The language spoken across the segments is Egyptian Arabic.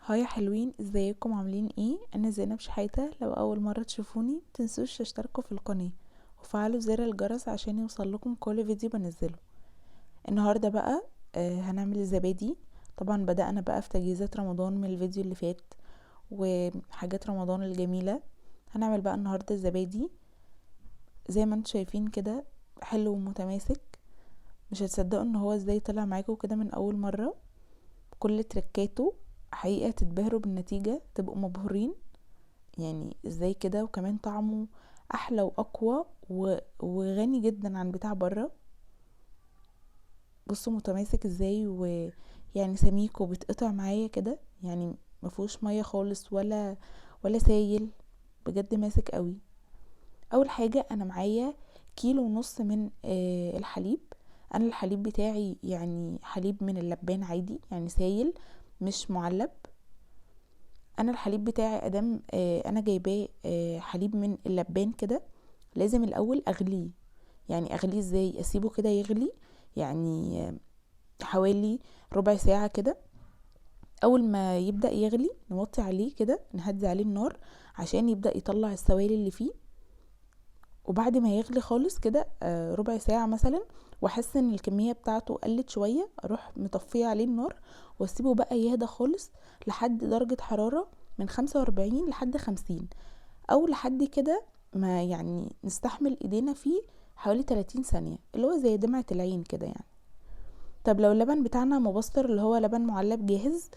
Hi يا حلوين، ازيكم؟ عاملين ايه؟ انا زينب شحاتة. لو اول مرة تشوفوني متنسوش تشتركوا في القناة وفعلوا زر الجرس عشان يوصل لكم كل فيديو بنزله. النهاردة بقى هنعمل الزبادي. طبعا بدأنا بقى في تجهيزات رمضان من الفيديو اللي فات وحاجات رمضان الجميلة. هنعمل بقى النهاردة الزبادي زي ما انتم شايفين كده، حلو ومتماسك. مش هتصدقوا ان هو ازاي طلع معاكم كده من اول مرة. كل تركاته حقيقة تتبهروا بالنتيجة، تبقوا مبهورين ازاي كده. وكمان طعمه احلى واقوى وغني جدا عن بتاع بره. بصوا متماسك ازاي، ويعني سميك وبيتقطع معايا كده، مفيهوش ميه خالص ولا سايل، بجد ماسك قوي. اول حاجه انا معايا كيلو ونص من الحليب. انا الحليب بتاعي حليب من اللبان عادي، سايل مش معلب. انا الحليب بتاعي ادام، انا جايباه، حليب من اللبان كده، لازم الاول اغليه. اغليه ازاي؟ اسيبه كده يغلي حوالي ربع ساعه كده. اول ما يبدا يغلي نوطي عليه كده، نهدي عليه النار عشان يبدا يطلع السوائل اللي فيه. وبعد ما يغلي خالص كده، ربع ساعه مثلا، واحس ان الكميه بتاعته قلت شويه، اروح مطفيه عليه النار واسيبه بقى يهدى خالص لحد درجه حراره من 45 لحد 50، او لحد كده ما نستحمل ايدينا فيه حوالي 30 ثانيه، اللي هو زي دمعه العين كده. طب لو اللبن بتاعنا مبستر اللي هو لبن معلب جاهز،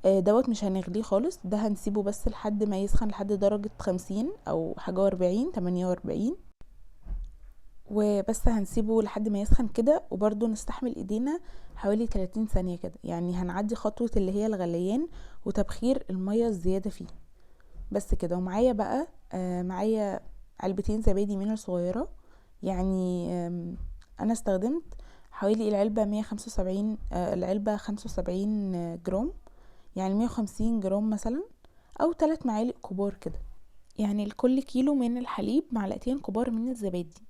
دوت مش هنغليه خالص، ده هنسيبه بس لحد ما يسخن لحد درجة 50 او حاجة واربعين، تمانية واربعين، وبس هنسيبه لحد ما يسخن كده. وبرده نستحمل ايدينا حوالي 30 ثانية كده، هنعدي خطوة اللي هي الغليان وتبخير المية الزيادة فيه بس كده. ومعايا بقى، معايا علبتين زبادي من الصغيرة، انا استخدمت حوالي العلبة 175، العلبة 75 جرام، يعني 150 جرام مثلا، او 3 معالق كبار كده. لكل كيلو من الحليب معلقتين كبار من الزبادي.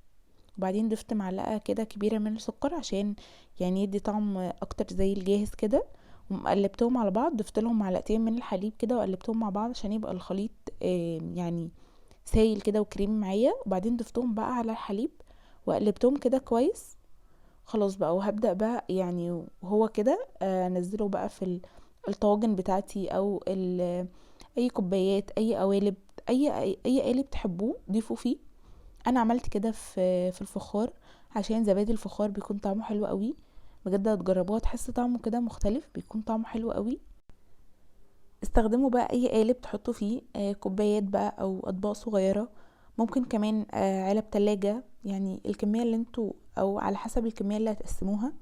وبعدين ضفت معلقة كده كبيرة من السكر عشان يدي طعم اكتر زي الجاهز كده، وقلبتهم على بعض. ضفت لهم معلقتين من الحليب كده وقلبتهم مع بعض عشان يبقى الخليط، سايل كده وكريم معايا. وبعدين ضفتهم بقى على الحليب وقلبتهم كده كويس. خلاص بقى، وهبدأ بقى وهو كده، انزله بقى في الطواجن بتاعتي او اي كوبايات، اي قوالب، اي قالب تحبوه ضيفوا فيه. انا عملت كده في الفخار عشان زبادي الفخار بيكون طعمه حلو قوي، بجد هتجربوه هتحس طعمه كده مختلف، بيكون طعمه حلو قوي. استخدموا بقى اي قالب تحطوا فيه، كوبايات بقى او اطباق صغيره، ممكن كمان، علب تلاجة، الكمية اللي انتوا او على حسب الكمية اللي هتقسموها.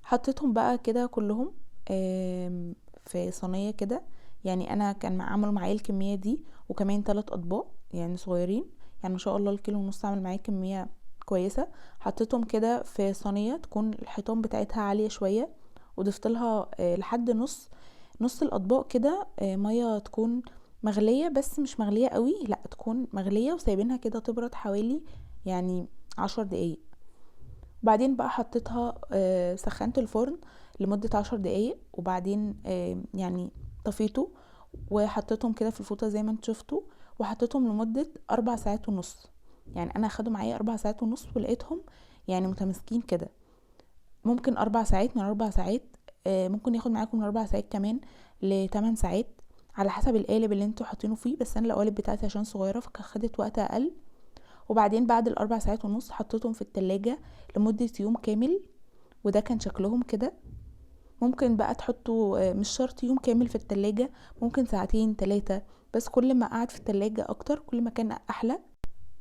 حطيتهم بقى كده كلهم، في صينية كده، انا كان عملوا معايا الكمية دي وكمان 3 اطباق صغيرين، ما شاء الله الكيلو ونص عمل معايا كمية كويسة. حطيتهم كده في صينية تكون الحيطان بتاعتها عالية شوية، وضفت لها، لحد نص الاطباق كده، مية تكون مغلية، بس مش مغلية قوي، لا تكون مغلية وسايبينها كده تبرد حوالي 10 دقايق. بعدين بقى حطيتها، سخنت الفرن لمدة 10 دقايق، وبعدين، طفيته وحطيتهم كده في الفوطة زي ما انتوا شفتوا، وحطيتهم لمدة 4 ساعات ونص. انا خدوا معايا 4 ساعات ونص ولقيتهم متماسكين كده. ممكن 4 ساعات، من 4 ساعات، ممكن ياخد معاكم من 4 ساعات كمان لتمن ساعات على حسب القالب اللي انتوا حاطينه فيه، بس انا القوالب بتاعتي عشان صغيرة فخدت وقت اقل. وبعدين بعد الاربع ساعات ونص حطيتهم في التلاجة لمدة يوم كامل، وده كان شكلهم كده. ممكن بقى تحطوا، مش شرط يوم كامل في التلاجة، ممكن ساعتين 3، بس كل ما قعد في التلاجة اكتر كل ما كان احلى.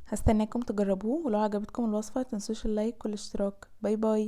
هستناكم تجربوه، ولو عجبتكم الوصفة متنسوش ال like والاشتراك. bye bye.